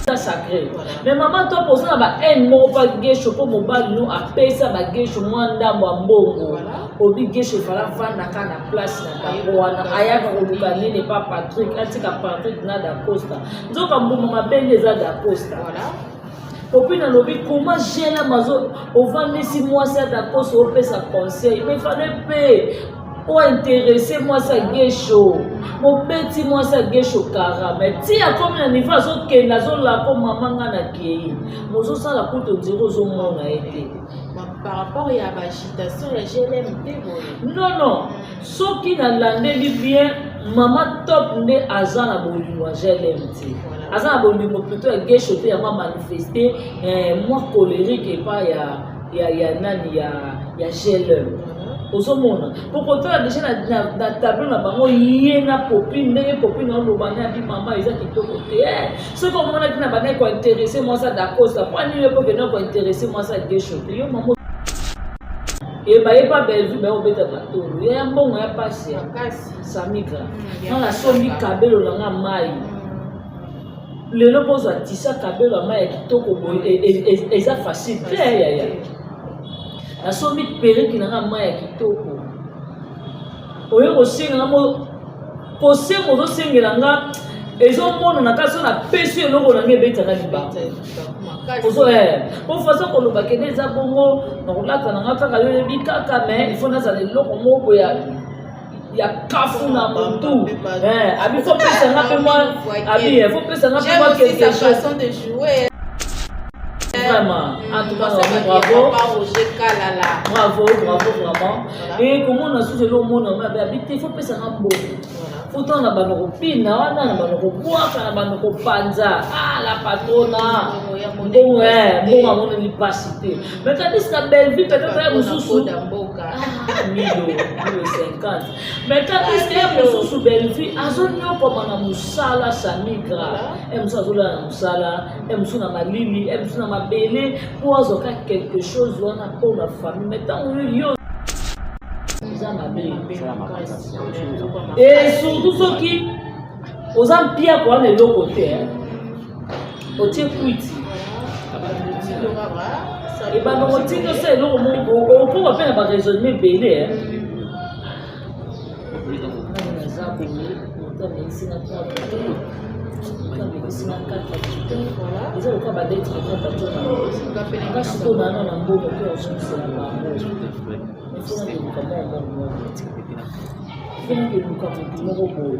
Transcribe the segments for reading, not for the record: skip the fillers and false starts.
Sacré, mais mama Top, oza na ba haine moko pa Gesho, mpo mobali no apesa bagesho mwa ndambo ya mbongo. Obi Gesho efala vandaka na place na bango wana, ayaka koluka nini pa Patrick? Atika Patrick na Dacosta, nzoka mbuma mabe nde eza Dacosta. Opi nalobi koma jeune amazo ovandisi mwasi ya Dacosta, opesa conseil, mais fallait mpe ointeresse mwasi ya Gesho. Mobeti mwasi ya Gesho kara, mais ti akomi na niveau azokende, azolako mama nga na kei, mozosala kutu ondire ozomona ye te. Par rapport ya baagitation ya GLM te boye? Non, soki nalandeli bien, mama Top nde aza na bolingo ya GLM te, aza na bolingo plutôt ya Gesho te. Yango amanifeste mwa colérique epai ya nani, ya GLM. Ozomona po kotala déjà na tableau na bango, ye na Popine, ndenge Popine oloba ne abi mama eza kitoko te. Soki omonaki na bandaki kointeresse mwasi ya Dacosta, mpo anini yo mpo kende kointeresse mwasi ya Gesho te? Yo mama ebayeba Bellevue, bayobeta matolo ya mbongo ya pasi ya Samigra. Nga nasombi kabelo na nga mai lelo, mpo ozwa tisa kabelo ya mai ya kitoko boye eza facile te. Yaya, nasombi perruque na nga mai ya kitoko, oye kosenga nga mo kosenga, ozosengela nga, ezomonana kaka so napesi eloko na nga ebetaka libaku. Ozo po façon koloba kende eza bongo na kolata na nga kaka, yo oyebi kaka, mais il faut nazala eloko moko boye ya kafu na motu. Abi faut pesa nga mpe mwa, abi faut pesa nga mpe mwa quelque chose. Façon de jouer. Vraiment, en tout cas, bravo. Roger Kalala. Bravo, bravo vraiment. Et komona susu elo omona mabe, abi te, faut pesa nga mbongo, faut tala na bando kopina wana, na bando kobwaka, na bando kopanza. Ah, la patrona, mbongo, mbongo amoneli mpasi te, mais tandis na Bellevue peut-être ya mosusu milo milo 50, mais tandis que ya mosusu Bellevue azonyokoma na mosala. Samigra e mosusu azolala na mosala, e mosusu na malili, e mosusu na mabele, mpo azwaka quelque chose wana mpo na famille. Mais ntango yo eza mabe, et surtout soki oza mpiako wana, eloko te, otie kwiti ebanda kotinda osala eloko moko, okoma mpe na baraisonnement ebele. Naza boye, moto amelisi na 3 bouteille, moto amelisi na 4 bouteille, eza lokola badettes moko bato nga sikoyo nano na mbongo mpe ozongisela bango. Ifo nakeluka moko moko moko, ifo nakeluka motu moko boye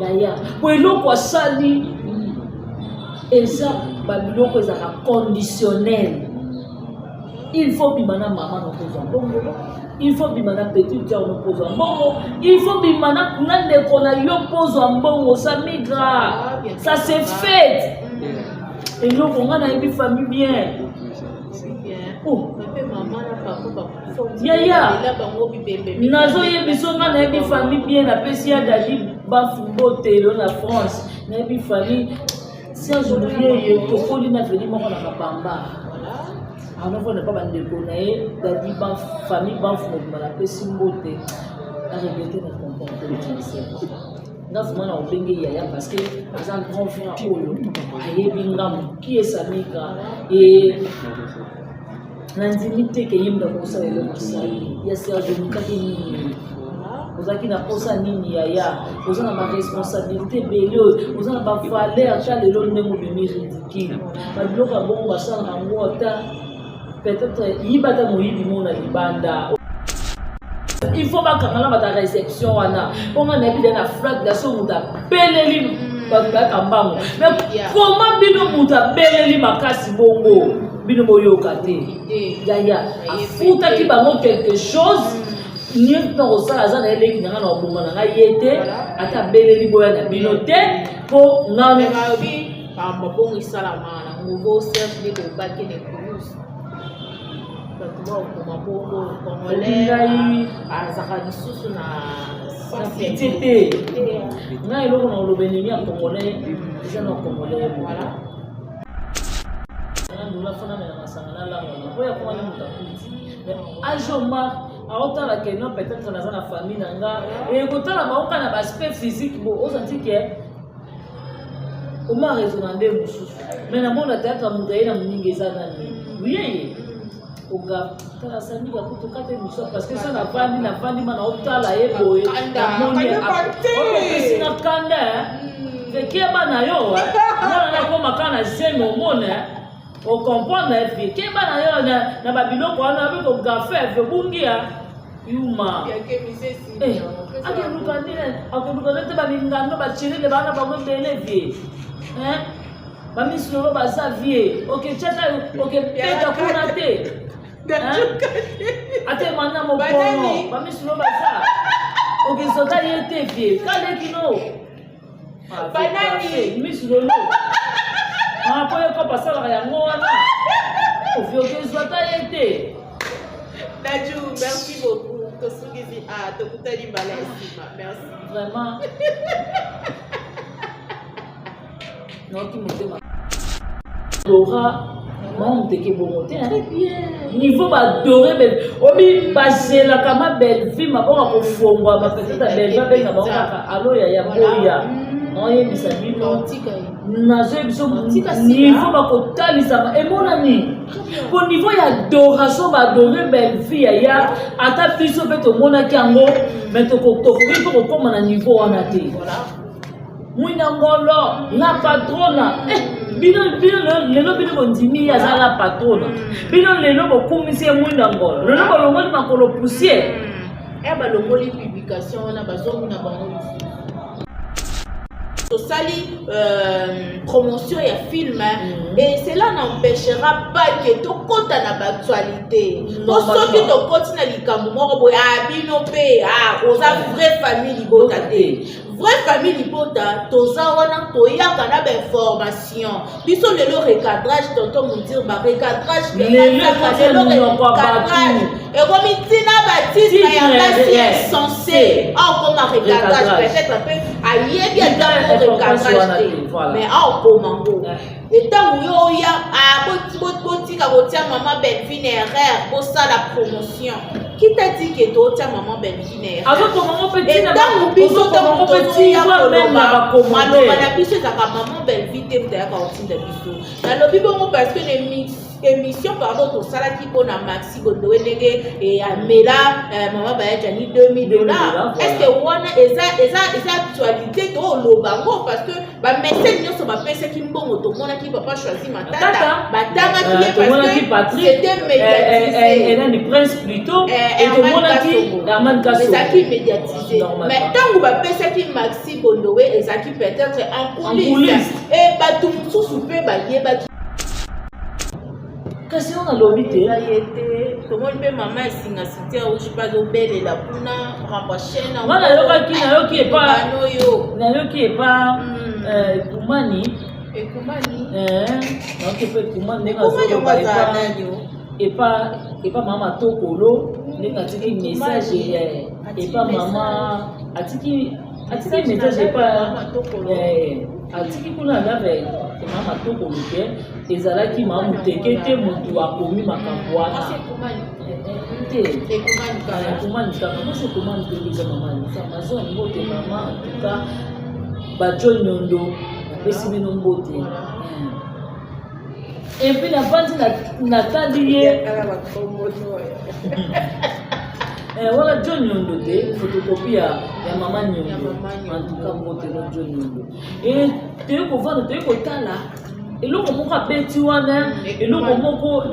yaya, po eloko asali eza babiloko ezalaka conditionnel. Il faut bima na mama na kozwa mbongo, il faut bima na petite sœur no kozwa mbongo, il faut bima na ndeko na yo kozwa mbongo. Ça migra, ça c'est fait. Eloko nga nayebi famille bien. Oh. Yaya, nazoyebi so nga nayebi famille bien. Napesi ya Dadi Bafumbo telo na France, nayebi famille Serge Muyeye, tokoli na veni moko na Kabamba, anofanda mpa bandeko na ye Dadi ba famille Bafu mobima. Napesi mbote, aregrete na comportement ya Serge. Nga vraiment na obenge yaya parce que aza grand frère oyo ayebi nga moki esamika e nandimi te ke ye mutu akosala eloko asali. Ya Serge, olukaki nini? Ozalaki na posa nini? Yaya, oza na baresponsabilité ebele oyo oza na bavaleur. Ata lelo ndenge obimi ridicule, babiloko ya bongo basalaka yango, ata peut-être yiba, ata moyibi mo na libanda, il faut bakanga na bato ya réception wana, mpo nga nayebi na flag da so moto abeleli, bato bayaka mbango. Mais comment bino moto abeleli makasi bongo, bino boyoka te? Yaya afutaki bango quelque chose nyonso na kosala, aza na eleki na nga na kobonga na ngai ye te, ata abeleli boya na bino te, mpo nga Mabongo esalama na ngobo. Serge nde kobaki na ekulusu, bato bakokoma bongo. Congolais azalaka lisusu na pitié te. Ngai eloko na koloba, ennemi ya Congolais eza na Congolais. Voilà, ndola fana mela masanga na langana oyo akoma nde moto akuti. Mais Ajomar aotala ke non, peut-être naza na famille na nga, ekotala bango kaka na baaspect physique. Bo ozanti ke Omar raisonna nde mosusu mais namona théâtre moto aye na moninga eza nani yeye oga tala sandika kutu kata émission parce que so navandi navandi ma naotala ye boye namoni opesi na kanda keba na yo mwana nakoma kaka na zemi omona ocomprendre vie keba na yo na babiloko wana abe kogafe obungia yuma akeluka nini akoluka nde te bamingando bachirele bana bango ebele vie bamisilolo baza vie oketiata okepeta kuna te ate mana mokono bamisilolo baza okezota ye te vie kalekino Banani? Miss Lolo. Ah, po ye kopa asalaka yango wana. Oviokezwa ata ye te. Dadju, merci beaucoup. Tosukisi ah, tokutani mbala ya nsima. Merci. Vraiment. Nayoki motema. Dora, mama moteke bongo te. Très bien. Niveau badore belle obi bazelaka ma belle vie maboko akofongwama peut-être belle vie abenga bango kaka alo yaya boya naoyebisa bino nazoyebisa niveau bakotalisama emonani po niveau ya adoration baadore belle vie yaya ata biso mpe tomonaki yango mais tokoki mpe kokóma na niveau wana te. Mwina ngolo la patrona eh, bino bino lelo bino bondimi ye aza la patrona bino lelo bokumisi ye mwina ngolo lelo bolongoli makolo poussière e balongoli publication wana bazongi na bango lisusu tosali promotion ya film et cela n'empêchera pas que tokɔta na baactualité po soki tokɔti na likambo moko boye ah bino mpe ah oza vraie famille libota te. Vraie famille libota toza wana toyaka na ba information biso lelo recadrage tonton mundir ba recadrage lelo recadrage ekomi ntina ba titre ya basi insensé aokoma recadrage peut-être mpe ayebi ata mo recadrage te mais aokoma ngo ntango yo oya botika kotia mama Bellevue na erreur bosala promotion qui t'a dit que totia maman Bellevue na erreur azokoma ngo mpe ntina ntango biso ntango mpe tozoya ntina meme na koloba maloba bacommentaire na biso ezalaka maman Bellevue te moto ayaka kotinda biso nalobi bongo parce que na émission pardon tosalaki mpona Maxi Bondowe ndenge amela mama bayajani 2000 $. Est ce que wana eza actualité toloba yango parce que bamesene nyonso bapesaki mbongo tomonaki papa Choisi Matata batangaki ye parce que c'était médiatisé. Nani prince plutôt et tomonaki Herman Kasso ezalaki médiatisé mais ntango bapesaki Maxi Bondowe ezalaki peut-être en coulisse et bato mosusu mpe bayebaki. Kasi oyo nalobi te. Eza ye te tomoni mpe mama esinga cité rouge mpe azobelela kuna makambo ya chaîne. Nga nayokaki nayoki epa oyo nayoki epa ekumani. Ekumani. Nayoki epa ekumani ndenge Ekumani yango azoloba azala epa nani o? Epa mama Tokolo ndenge atiki message epa mama atiki message epa atiki kuna lave mama Tokolo te ezalaki mama moteke te motu akomi makambo wana te Ekumani kaka. Ekumani kaka mwasi ekumani te eza mama Anita Amazon mbote mama en tout cas bajo nyondo napesi bino mbote et puis navandi natali ye wana John Nyondo te photocopie ya mama Nyondo en tout cas mbote no John Nyondo e toye kovanda toye kotala eloko moko abeti wana eloko moko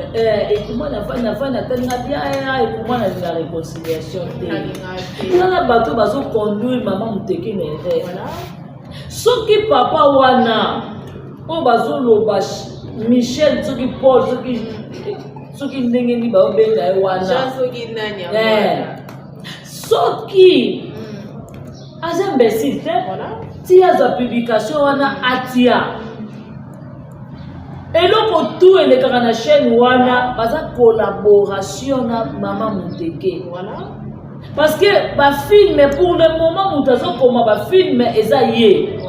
ekumani avandi avandi atalinga bia ekumani alinga réconciliation te tala bato bazoconduire mama moteke na erreur soki papa wana oyo bazoloba Michel soki Paul soki ndenge nini baobenga ye wana soki aza imbécile te ti azwa publication wana atia eloko tu elekaka na chaîne wana baza collaboration na mama Moteke parce que bafilm pour le moment moto azokoma bafilm eza ye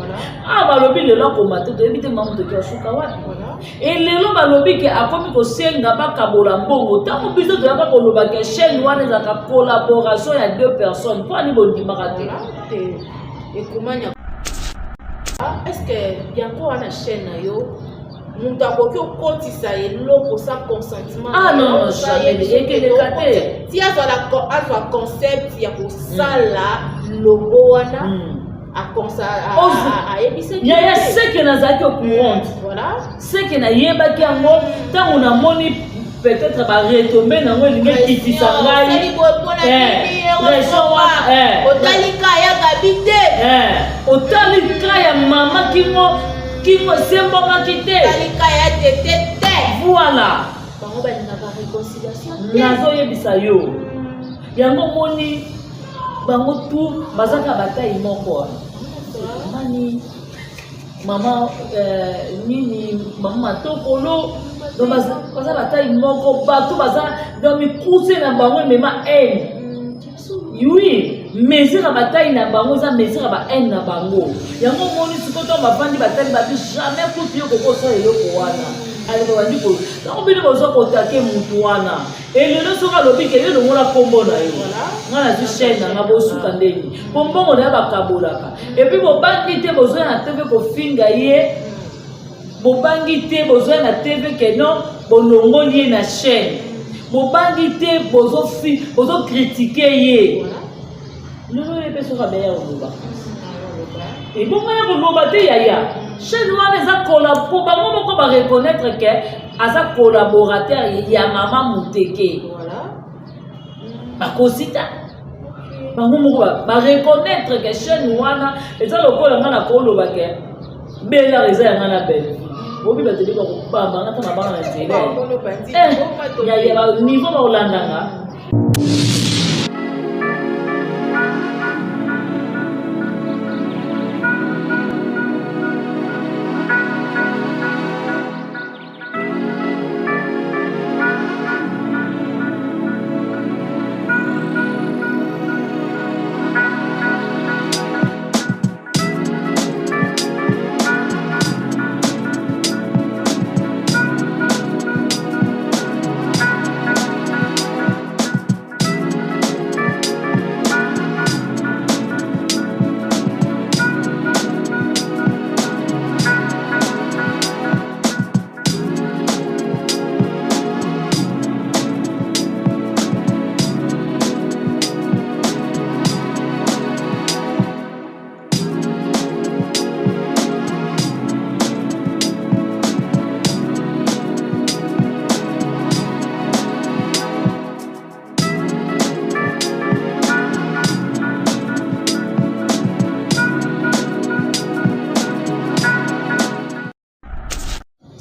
ah balobi lelo akoma te toyebi te mama Moteke asuka wapi e lelo balobi ke akomi kosenga bakabola mbongo ntango biso toyaka koloba ke chaîne wana ezalaka collaboration ya deux personnes mpo ani bondimaka te. Ah, est ce que yango wana chaîne na yo moto akoki okotisa eloko sa consentement? Ah non, non, jamais, ekeleka te. Ti azwa concept ya kosala logo wana, ayebisaki? Yaya, seke nazalaki au courant. Seke nayebaki yango. Ntango namoni peut-être baretombées nango elingi ekitisa ngai. Pression wana. Otali ka ya Gabi te. Otali ka ya mama kingo kingo esembamaki te. Otali ka ya tete te. Voilà. Bango balingaka réconciliation te. Nazoyebisa yo yango, omoni bango tu bazaka batai moko mani mama nini, mama Matokolo. Donc baza batai moko, bato baza donc mikuse na bango emema haine. Oui, mesure ya batai na bango eza mesure ya bahaine na bango. Yango omoni sikoyo, ntango bavandi batali babi jamais kutu yo kokosala eloko wana. Aleka bandi ko ntango bino bozwa kotake mutu wana, elelo soki alobi ke yo longola nkombo na yo, nga nazwi chaîne na nga, bosuka ndeni po mbongo na ye bakabolaka. Et puis bobangi te bozwa na TV kofinga ye, bobangi te bozwa na TV ke non, bolongoli ye na chaîne, bobangi te bozocritiquer ye. Lelo ye mpe soki abeya koloba, ebongo ya koloba te. Yaya, chaîne wana eza po bango moko bareconnaître ke aza collaborateur ya mama Muteke. Bakosi ta bango moko bareconnaître ke chaîne wana eza lokola nga na koloba ke Belar eza yanga na Belle. Obi bato ebi bakobamba nga ntango banga na nzela ya niveau bakolandanga.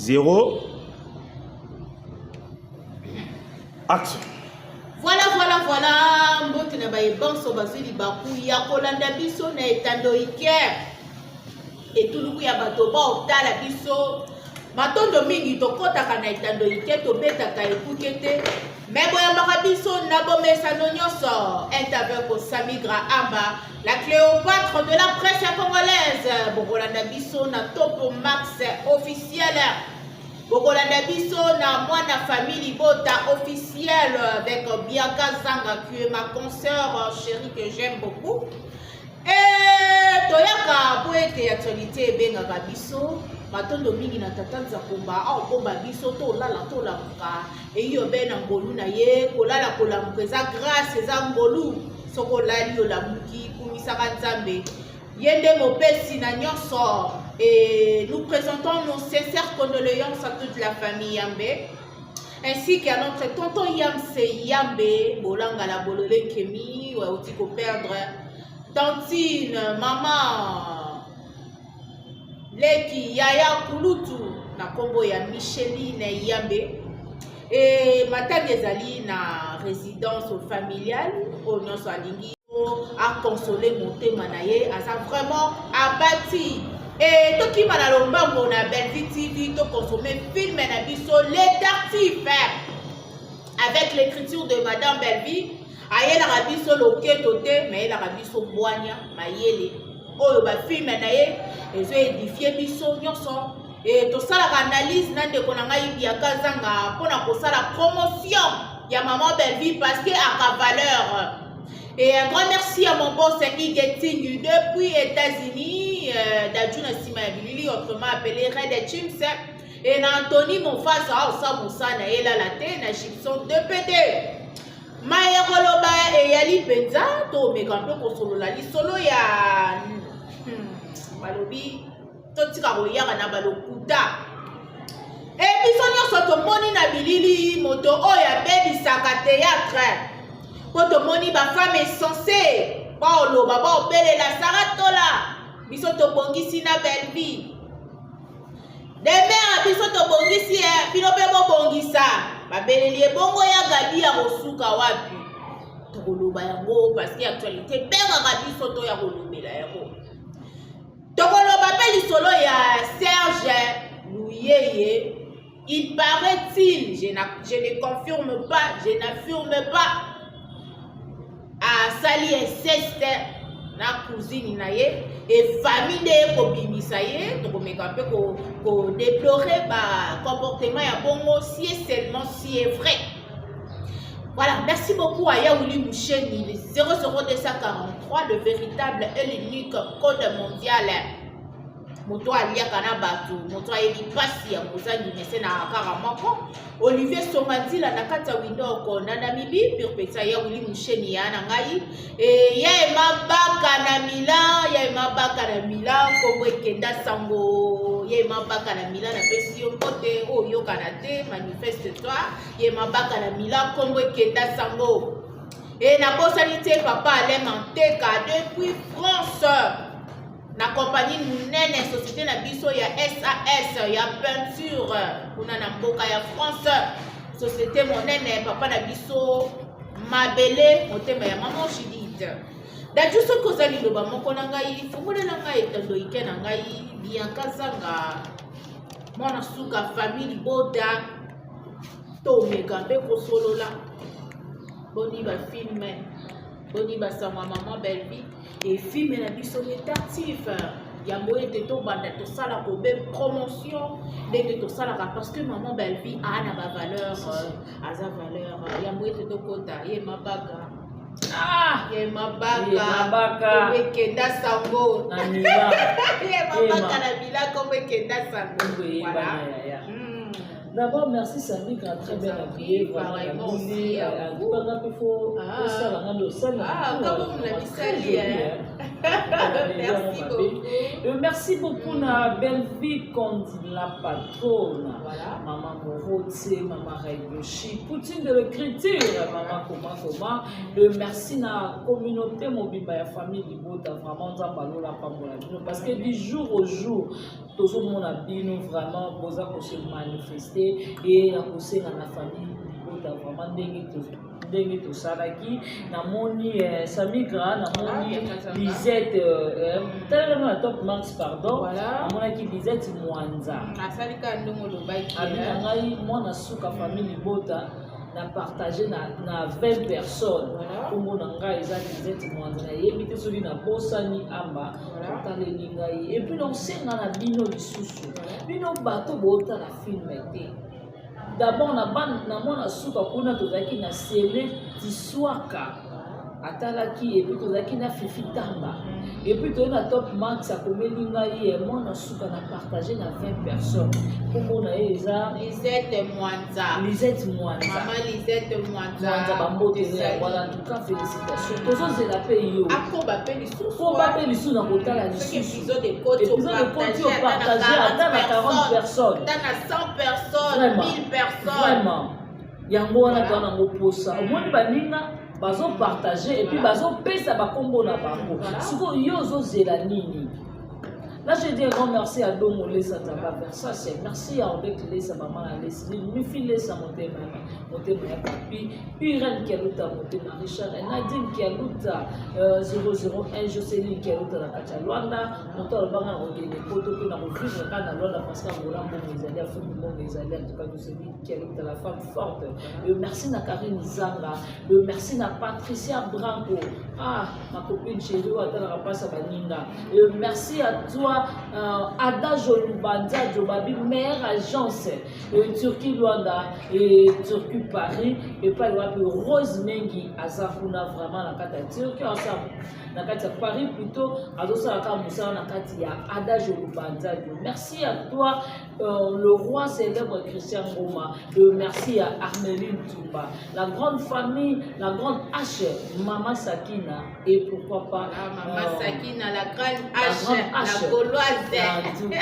Zéro. Action. Voilà, voilà, voilà. Mbote na baye banso bazwi libaku ya kolanda biso na etando Iker. Etuluku ya bato baotala biso. Matondo mingi. Tokɔtaka na etando Ike, tobetaka ekuke te. Me boyambaka biso na bomesano nyonso. Interview ko Samigra Amba, la Cléopâtre de la presse congolaise. Bokolanda biso na Top Max officiel. Bokolanda biso na Mwana Famille Libota officiel avec Bianca Zanga qui est ma consoeur chérie que j'aime beaucoup. E toyaka po ete actualité ebengaka biso. Matondo mingi na tata Nzakomba, aobomba biso tolala tolamuka, eyo be na ngolu na ye. Kolala kolamuka eza grâce, eza ngolu. Soki olali olamuki, kumisaka Nzambe, ye nde mopesi na nyonso. Et nous présentons nos sincères condoléances à toute la famille Yambe ainsi qu'à notre tonton Yamse Yambe Bolangala Bolole Kemi auti perdre tantine, mama leki, yaya kulutu na nkombo ya Micheline Yambe. E matanga ezali na résidence familiale. Oyo nyonso alingi aconsole motema na ye, aza vraiment abati. E tokima na lombango na Bellevue TV, toconsommer film na biso Le Tartuffe avec l'écriture de madame Bellevue. Ayelaka biso loketo te, me ayelaka biso bwanya, mayele. Oyo bafilm na ye ezoédifier biso nyonso. E tosalaka analyse na ndeko na ngai Biaka Zanga mpona kosala promotion ya maman Bellevue parce que aka valeur. Et un grand merci à mon boss Igeting depuis États-Unis. Dadju na nsima ya bilili, autrement appelé Red Chims, e na Anthony Mofasa aosa mosala na ye elala te na Gibson 2PD. Maye koloba eyali mpenza, tomeka mpe kosolola lisolo ya balobi totika koyaka na balokuta. E biso nyonso tomoni na bilili moto oyo abebisaka théâtre, mpo tomoni bafemme insensé baoloba, baobelela Sara Tola. Biso tobongisi na Bellevie Demer, biso tobongisi e bino mpe bobongisa. Babeleli ebongo ya Gabi ya kosuka wapi? Tokoloba yango parce que actualité ebengaka biso to ya kolobela yango. Tokoloba mpe lisolo ya Serge Luyeye. Il paraît-il, je ne confirme pas, je n'affirme pas, asali inceste na cousine na ye e famille nde ekobimisa ye. Tokomeka mpe kodéplorer bacomportement ya bongo, si et seulement si est vrai. Voilà, merci beaucoup à Yaouli Moucheni, le 00243, le véritable et l'unique code mondial. Moto aliaka na bato, moto ayebi mpasi ya mozangi mese na kaka moko. Olivier Songanzila na kati ya Windoko na Namibi, pur pesa Yaouli Moucheni ya na ngai. E, ya emabaka na Milan, ya emabaka na Milan, kombo ekenda sango, ya emabaka na Milan, napesi yo mbote oyo oyokana te, manifeste toi. Ye mabaka na Milan, kombo ekenda sango. E nabosani te papa Alain Manteka depuis France na compagnie monene, société na biso ya SAS ya peinture kuna na mboka ya France, société monene, papa na biso mabele motema ya mama Judith Daju. Soki oza liloba moko na ngai, fungolela ngai etando ike na ngai. Bianka Zanga, mwana suka famille libota, tomeka mpe kosolola boni bafilm, boni basango ya mama Bellevie e film na biso Détective. Yango ete tobanda tosala kobe promotion ndenge tosalaka, parce que mama Bellevie aa na bavaleur, aza valeur. Yango ete tokota ye mabaka. Ah! Ye mabaka. Ye mabaka. Ekenda sango. Na Milan. Ye mabaka na Milan, kombo ekenda sango. Kombo eyebana. Voilà. Yaya. D'abord, merci Samika, très bien habillé. Vraiment, Pareillement aussi à vous. Banga pe faut Ah. osala nga nde osala. Ah, comme on l'a dit, sali, hein. Merci beaucoup. Merci beaucoup na Bellevie Kondi, la patronne. Voilà. Maman Morote, Maman Raigoshi, Poutine de l'écriture, Maman Koma Koma. Merci na communauté mobimba ya famille Libota, vraiment Nzambe alola pambola bino, parce que du jour au jour tozomona bino vraiment boza kose manifester. E na kosenga na famille Libota vraiment ndenge tosalaki, namoni Samigra, namoni Ah, Lisette, talelanga na Top Max, pardon. Voilà. Namonaki Lisette Mwanza. Asali kaka ndenge olobaki. Abi na ngai mwana suka famille libota, na partage na 20 personnes. Voilà. Nkombo na ngai eza Lisette Mwanza, nayebi te soki nabosani amba. Voilà. Otaleli ngai. Et puis naosenga na bino lisusu, bino bato bootala film te, d'abord na mwana suka kuna tozalaki na Sele Tiswaka, atalaki. Et puis tozalaki na Fifi Tamba. Et puis toye na Top Max, akomeli ngai ye mwana suka, na partage na 20 personnes, nkombo na ye eza Lisette Mwanza. Lisette Mwanza. Mama Lisette Mwanza. Mwanza, bambote yango wana. En tout cas, félicitation, tozozela mpe yo. Akoba mpe lisusu. Koba mpe lisusu na kotala soki lisusu. Épisode ekoti, épisode ekoti, opartage ata na 40 personnes, ata na 100 personnes, Vraiment. 1000 personnes. Vraiment, yango wana toza nango posa. Omoni baninga bazopartage et puis bazopesa bakombo na bango. Sikoyo yo ozozela nini? Là, je dis un grand merci à Domo Lesa Tamba Versace. Merci à Odette Lesa, maman à Leslie. Mifi Lesa, Motema, Motema ya Papi. Irène Kialuta, Motema Richard. Nadine Kialuta, 001. Jocelyn Kialuta, na kati ya Luanda. Moto alobanga na kokende poto mpe na kovivre kaka na Luanda, parce que Angola mbongo ezali, Afrique mbongo ezali. En tout cas, Jocelyn Kialuta, la femme forte. Merci na Karine Zanga. Merci na Patricia Branco. Ah, ma copine chérie, oyo atalaka mpasi ya baninga. Merci à toi. toi Adage Olubanzadio, babi meilleure agence Turquie Luanda et Turquie Paris, epai wapi Rose Mengi aza kuna vraiment na kati ya Turquie, aza na kati ya Paris plutôt, azosala kaka mosala na kati ya Adage Olubanzadio. Merci à toi le roi célèbre Christian Ngoma, merci à Armeline Tumba, la grande famille, la grande H, Mama Sakina, et pourquoi pas Ah, Mama Sakina, la grande la H, grande H. La gauloise. En tout cas,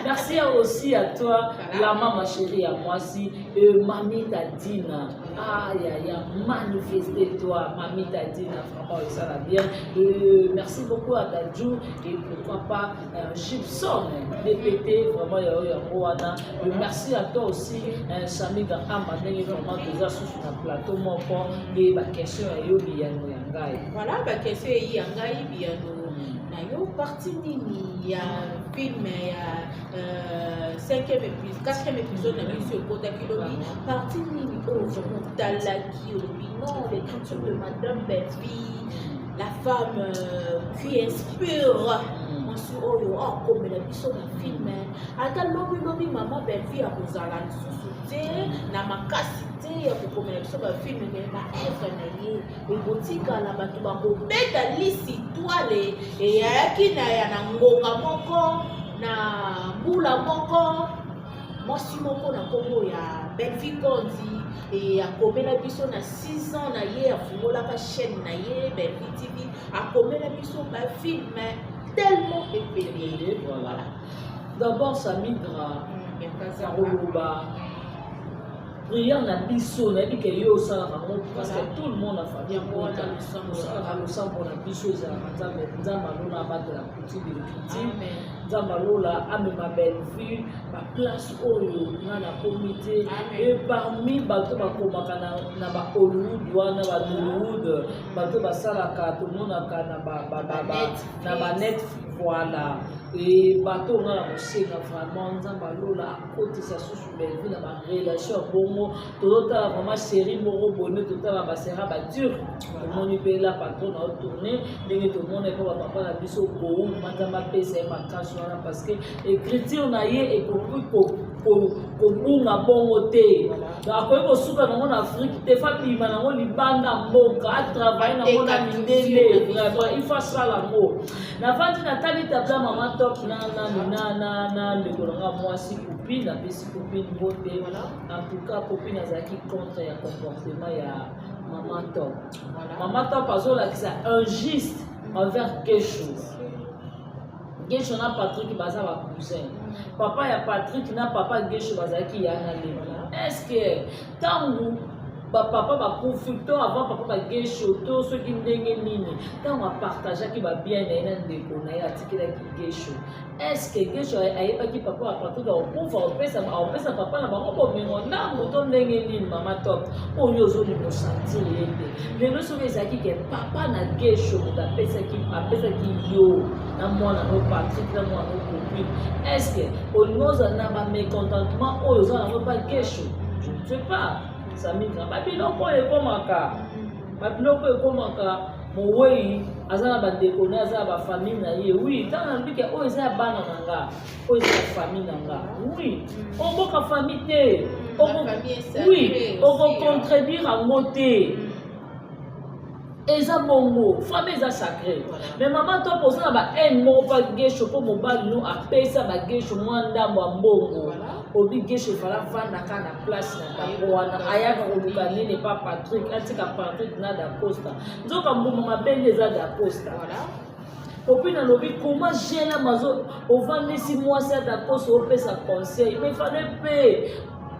merci aussi à toi, Voilà. la maman chérie à moi aussi, Mami Tadina. Aïe, aïe, aïe, manifestez-toi, Mami Tadina, vraiment, ça va bien. Merci beaucoup à Dadju et pourquoi pas Gibson, DPT, vraiment, il y a eu un wana. Merci à toi aussi, Sami Gahama, ndenge vraiment, toza susu na plateau moko, et ba question ya yo biyano ya ngai. Voilà, baquestion eyi ya ngai, biyano na yo. Partie nini ya film ya cinquième épisode, quatrième épisode na biso ekotaki lobi, partie nini oyo vraiment otalaki, olobi: non, l'écriture de Madame Belleville, la femme qui inspire, mwasi oyo akomela biso na film, ata lobilobi mama Belleville akozala lisusu te na makasi te ya kokomela biso bafilm, mais baœuvre na ye ekotikala, bato bakobeta lisitwale eyayaki na ya na ngonga moko na mbula moko, mwasi moko na nkombo ya Belleville Kondi e akomela biso na 6 ans na ye, afungolaka chaîne na ye Belleville TV, akomela biso bafilm tellement ebele? Voilà. D'abord, Samidra, koloba prière na biso, nayebi ke yo osalaka yango, presque tout le monde na famille osalaka losambo na biso, ezalaka Nzambe, Nzambe alola abatela coutume de l'écriture, Nzambe alola amema Bellevue baplace oyo nga nakomi te. E parmi bato bakomaka na bahollywood wana, bahollywood, bato basalaka, tomonaka na banet, voilà. E bato nga na kosenga vraiment Nzambe alola akotisa susu Bellevue na barelation ya bongo. Tozotala vraiment série moko bone, totala basérie baturc, tomoni mpe la patron na otourne ndenge tomona epo bapapa na biso bouma. Nzambe apesa ye makasi wana, parce que écriture na ye ekoki kobunga bongo te. Akoki kosuka nango na Afrique te, fa bima nango libanda mboka, atravaille nango na mindele. Vraiment, il faut asala yango. Navandi, natali tabla mama Top na nani na ndeko nanga mwasi Copine, apesi Copine mbote. En tout cas, Copine azalaki contre ya comportement ya mama Top. Mama Top azolakisa injuste envers Kesho. Gesho na Patrick baza bacousin. Papa ya Patrick na papa Gesho bazalaki ya na leki. Est ce que ntango bapapa bakufi to avant papa bagesho to soki ndenge nini, ntango apartageaki babien na ye na ndeko na ye, atikelaki Gesho, est ce que Gesho ayebaki papa ya Patrick akokufa, akopesa papa na bango bomengo ndambo to ndenge nini? Mama Top oyo ozolinga osentir ye te lelo, soki ezalaki ke papa na Gesho moto apesaki yo na mwana no Patrick na mwana no Copine, est ce que olingi ozala na bamécontentement oyo oza nango pa Gesho? Je ne sais pas, Samika. Babiloko oyo ekomaka, babiloko oyo ekomaka, mowei aza na bandeko na ye, aza na bafamille na ye. Oui, ntango nalobi ke oyo eza ya bana na nga, oyo eza ya famille na nga, oui, oboka famille te. Oui, okocontredire yango te, eza bongo, famille eza sacré. Mais mama to poza na bahaine moko pa Gesho, mpo mobali no apesa bagesho mwa ndambo ya mbongo. Obi Gesho efala vandaka na place na bango wana, ayaka koluka nini pa Patrick? Atika Patrick na Dacosta, nzoka mbuma mabe nde eza Dacosta. Opi nalobi koma jeune mazo ovandisi mwasi ya Dacosta, opesa conseil, mais fallait mpe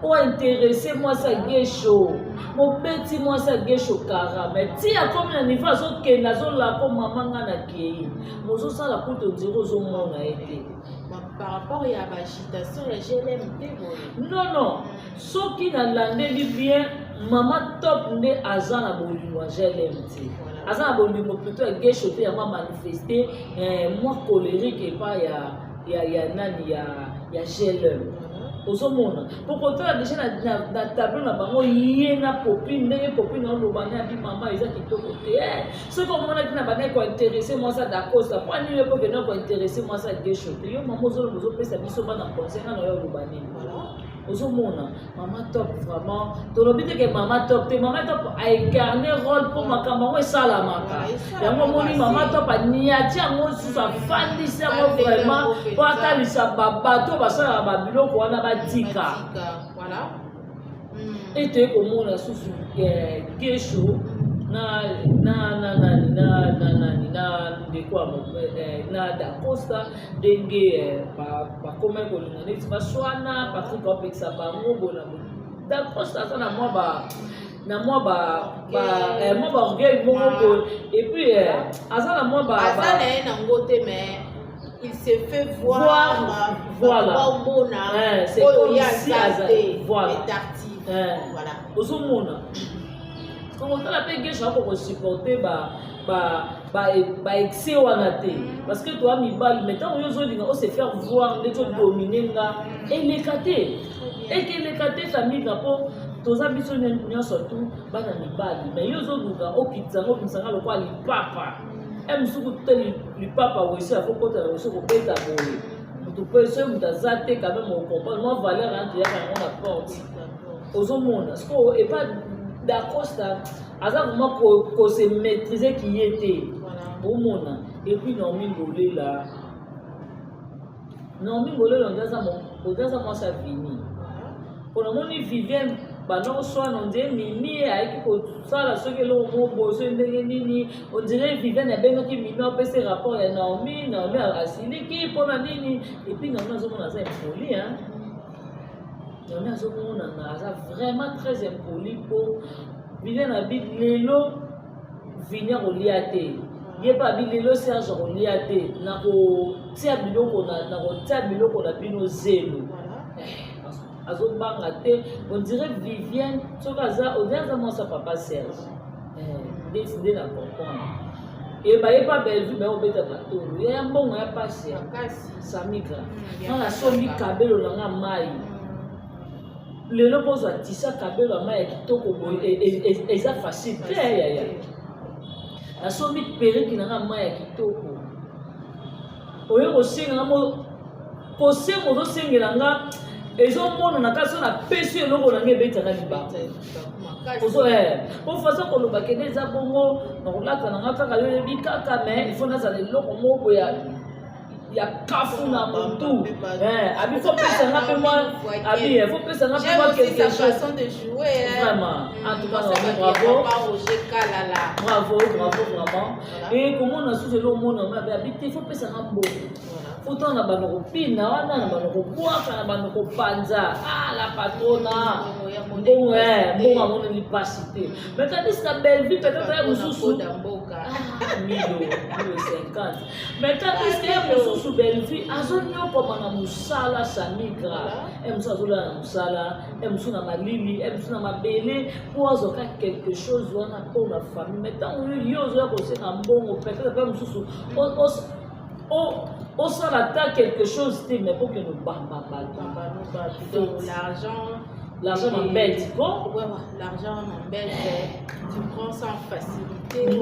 ointeresse mwasi ya Gesho. Mobeti mwasi ya Gesho kara, mais ti akomi na niveau azokende, azolako mama nga na kei, mozosala kutu ondire ozomona ye te. Par rapport ya baagitation ya GLM te boye? Non, soki nalandeli bien, mama Top nde aza na bolingo ya GLM te, aza na bolingo plutôt ya Gesho te. Yango amanifeste mwa colérique epai ya nani, ya GLM. Ozomona po kotala deja na tableau na bango, ye na Popine, ndenge Popine oloba ne abi mama eza kitoko te. Soki omonaki na bandaki kointeresse mwasi ya Dacosta, mpo nini yo mpo okende kointeresse mwasi ya Gesho te? Yo mama ozoloba, ozopesa biso bana conseil, nga na yo oloba nini? Ozomona mama Top, vraiment tolobi te ke mama Top te, mama Top aincarne rôle mpo makambo yango esalamaka. Yango omoni mama Top aniati yango lisusu, afandisi yango vraiment mpo atalisa babato basalaka babiloko wana batika. Ete komona susu Gesho na nani na nani na ndeko ya na Dacosta, ndenge bakomaki kolinga neti baswana, Patrik aopekisa bango bona. Dacosta aza na mwa ba orgueil moko boye, et puis aza na mwa ba Aza na ye nango te, mais il se fait voir. Voilà. Omona oyo ye aza te, est active. Voilà. Ozomona kotala mpe Gesho ako kosupporte baexcès wana te, parce que toa mibali. Mais ntango yo ozolinga ose faire voir ndeti odomine nga, eleka te, ekeleka te, famika, mpo toza biso nyonso tu bana mibali. Mais yo ozoluka okitisa ngo, obimisanga lokola lipapa e mosuku te, lipapa wese akokota na wese, kobeta boye motu mpe soki moto aza te, quand même ocomprendre mwa valeur wana toyaka yango na porte. Ozomona sikoyo epa Dacosta aza vraiment kose maîtriser ki ye te. Omona, et puis Naomi Ngolela, Naomi Ngolela onde aza mwasi ya Vini. Mpona omoni Vivienne banda koswana, on dirait Mimi ayaki kosala soki eloko moko boye, soki ndenge nini, on dirait Vivienne abengaki Mimi, apesi rapport ya Naomi. Naomi asiliki mpona nini? Et puis Naomi azomona aza impoli, hein? Naomi azomonana aza vraiment très impoli, mpo Vivienne abi lelo Vini akolia te, ye mpe abi lelo Serge akolia te, nakotia biloko, nakotia biloko na bino zelo. Azobanga te, on dirait Vivienne soki aza, on dirait aza mwasi ya papa Serge, ndeti nde na comprendre. E bayepa Bellevue bayobeta matolo ya mbongo ya pasi. Samigra, nga nasombi kabelo na nga mai lelo, mpo tisa kabelo ya mai ya kitoko boye eza facile te. Yaya, nasombi perruque na nga mai ya kitoko, oye kosenga nga mo kosenga, ozosengela nga, ezomonana kaka so napesi eloko na nga ebetaka libanga. Po façon koloba kende eza bongo na kolata na nga kaka, yo oyebi kaka, mais il faut nazala eloko moko boye ya kafu na motu. Abi faut pesanga mpe mwa, abi faut pesanga mpe mwa quelque chose. Façon de jouer. Vraiment, en tout cas, bravo, bravo, bravo vraiment. Et komona susu elo omona mabe, abi te, faut pesanga mbongo, faut na bando kopina wana, na bando kobwaka, na bando kopanza. Ah, la patrona, mbongo, mbongo amoneli mpasi te. Mais tandis na Bellevue peut-être ya mosusu milo milo 50, mais tandis que ya mosusu Bellevue azonyokoma na mosala. Samigra, e mosusu azolala na mosala, e mosusu na malili, e mosusu na mabele, mpo azwaka quelque chose wana mpo na famille. Mais ntango yo ozoya kosenga mbongo, peut-être mpe mosusu osala ata quelque chose te, mais pokende obamba bato. L'argent. L'argent m'embête ko. Ouais, l'argent m'embête, tu prends sans facilité.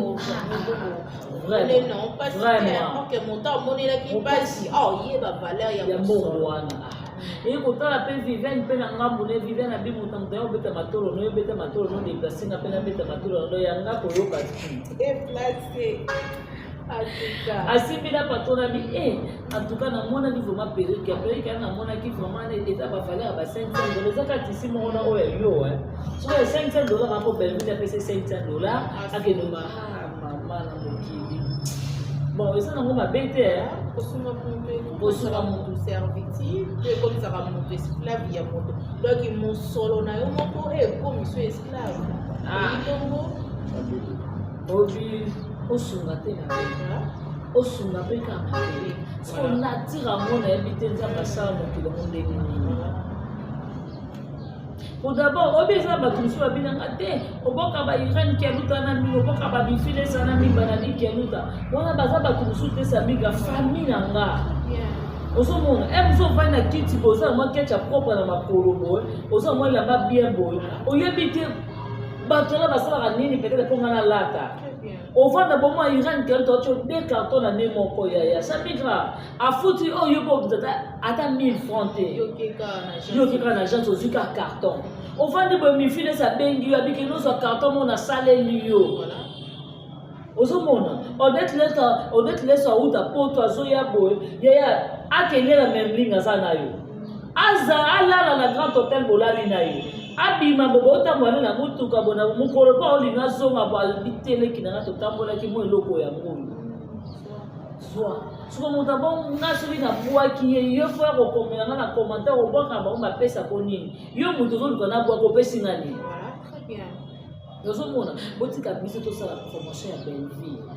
Vraiment. Non, pas Vraiment. Ok, moto amonelaki mpasi, oyeba valeur ya mbongo wana. Eye kotala mpe Viviane mpe na ngambu ne Viviane abi moto moto ya obeta matolo no, obeta matolo no, déplace nga mpe nabeta matolo no yanga koyoka ti. Déplacé. Asimbi na patron abi e, en tout cas namonaki vraiment perruque ya perruque wana, namonaki vraiment eza bavaleur ya ba 500 dollar, eza kaka tisi moko na oyo ya yo, soki ya 500 dollar ako Bellevue apesa 500 dollar, akende mama na mokili. Bon, eza nango mabe te. Kosunga moto, kosunga moto servitude to ekomisaka moto esclave ya moto. Donc mosolo na yo moko ekomiso esclave bongo. Obi osunga te mabe, osunga mpe kaka mabe. Siko nature yango nayebi te, Nzambe asala mokili yango ndenge nini? Po d'abord oyebi eza bato mosusu babinanga te, oboka ba Irene Kialuta na mingi, oboka babifile eza na mingi, banani Kialuta wana, baza bato mosusu te. Samiga, famille na nga. Ozomona e mosu ofandi na kiti boye, oza na mwa ketch ya propre na makolo boye, oza na mwa elamba bien boye, oyebi te bato wana basalaka nini, peut-être mpo nga nalata. Ovanda bomo ya Irene Kelo, toatio de carton na ne moko yaya Samigra afuti oyo yo mpo ata 1000 franc te, yo okeka na agence, ozwi ka carton, ovandi boye, mifilesi abengi yo, abiki nozwa carton mo nasaleli yo. Ozomona Odette Leso, Odette Leso auta poto, azoya boye, yaya akelela memling aza na yo, aza alala na Grand Hotel, bolali na ye, abima bo botambola na motuka bo na mokolo mpo aolinga azonga bo abiteleki nanga, totambolaki mo eloko yango oyo zwa. Soko moto abonga, soki nabwaki ye, yo fo ya kokomela nga na commentaire, obwaka bango bapesako nini? Yo moto ozoluka nabwaka, opesi nga nini? Ozomona, botika biso tosala promotion ya Belleville,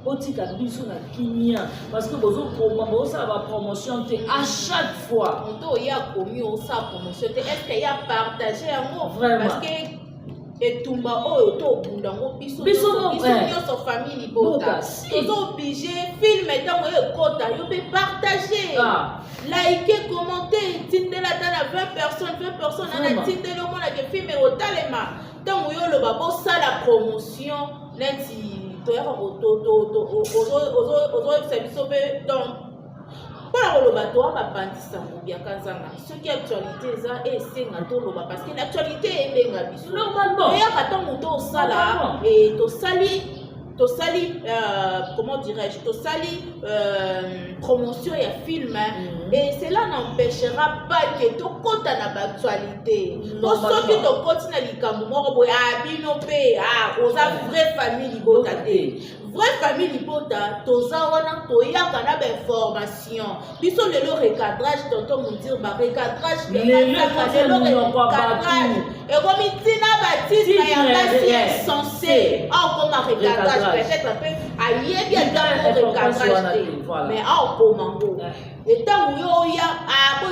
botika biso na kimia, parce que bozokoma bozosala bapromotion te à chaque fois. Moto oyo akomi osala promotion te, est ce que ya partage yango? Vraiment. Parce que etumba oyo tobunda yango biso Biso biso nyonso, famille libota. Bota, si. Toza obligé, film ntango oyo ekota, yo mpe partage, like, commenter, tindela ata na 20 personnes, 20 personnes ana. Tindela, omonake film ekotalema. Ntango yo oloba bosala promotion, neti toyaka ozoyebisa biso mpe. Donc mpona koloba, toa bapandisango biaka nzanga, soki actualité eza esenga toloba, parce que l'actualité ebenga biso. Normalement. Toyaka ntango tosala Normalement. tosali comment dirais-je, tosali promotion ya film et cela n'empêchera pas que tokɔta na baactualité, po soki tokɔti na likambo moko boye, ah, bino mpe, ah, oza vraie famille libota te. Vraie famille libota, toza wana, toyaka na bainformation. Biso lelo recadrage, tonton Mundir, barecadrage. Lelo ekoti na monoko ya bato. Ekomi ntina batitre ya Titre, basi insensé, aokoma recadrage. Recadrage. Peut-être mpe ayebi Tika ata importance wana recadrage te, te, voilà. mais aokoma ngo. Etango yo oya, ah,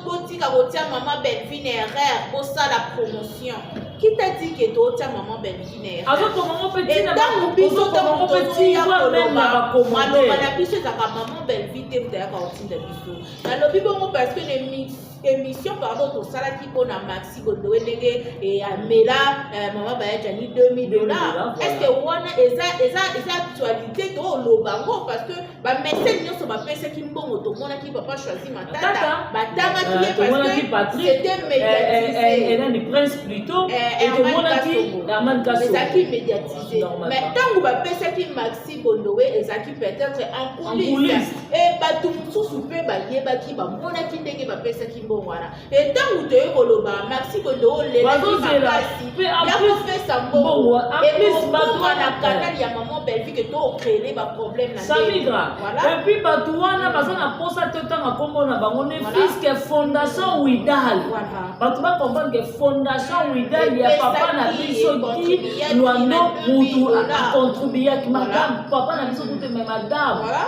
botika kotia mama Bellevue na erreur, bosala promotion. Qui t'a dit que totia mama Bellevue na erreur? Azokoma ngo mpe ntina. Ntango biso, Ozokoma ngo ntango mpe tozoya tina même na koloba, maloba bacommentaire. na biso ezalaka mama Bellevue te moto ayaka kotinda biso. Nalobi bongo parce que na émission, pardon, tosalaki mpona Maxi Bondowe, ndenge amela mama Bayajani 2000 $. Voilà. Est ce que wana eza actualité? Tooloba yango parce que bamesene nyonso bapesaki mbongo, tomonaki papa Choisi Matata, Tata. batangaki ye Tomonaki parce que Patrick, c'était médiatisé. Nani, Prince plutôt. Eh, Et Herman tomonaki Kasongo. Herman Kasongo. Ezalaki médiatisé. Normalement. Mais ntango bapesaki Maxi Bondowe, ezalaki peut-être en En coulisse. coulisse. E bato mosusu mpe bayebaki, bamonaki ndenge bapesaki mbongo wana. E ntango toye koloba Maxi Bondowe olelaki Bazozela. makasi Mpe en ya plus, kopesa mbongo, mbongo en plus, bato ekokoma na wana- canal ya mama Bellevue ke tocréer baproblème na ndenge. Samigra. Voilà. Et puis bato wana baza na mposa te otanga nkombo na bango, ne Voilà. fût-ce que Fondation Widal. Voilà. Bato bacomprendre ke Fondation Widal ya papa na Epesaki, biso ki econtribuaki Lwando na mutu 2000 $. acontribuaki. Voilà. Madame, papa na biso kute, mais madame Voilà.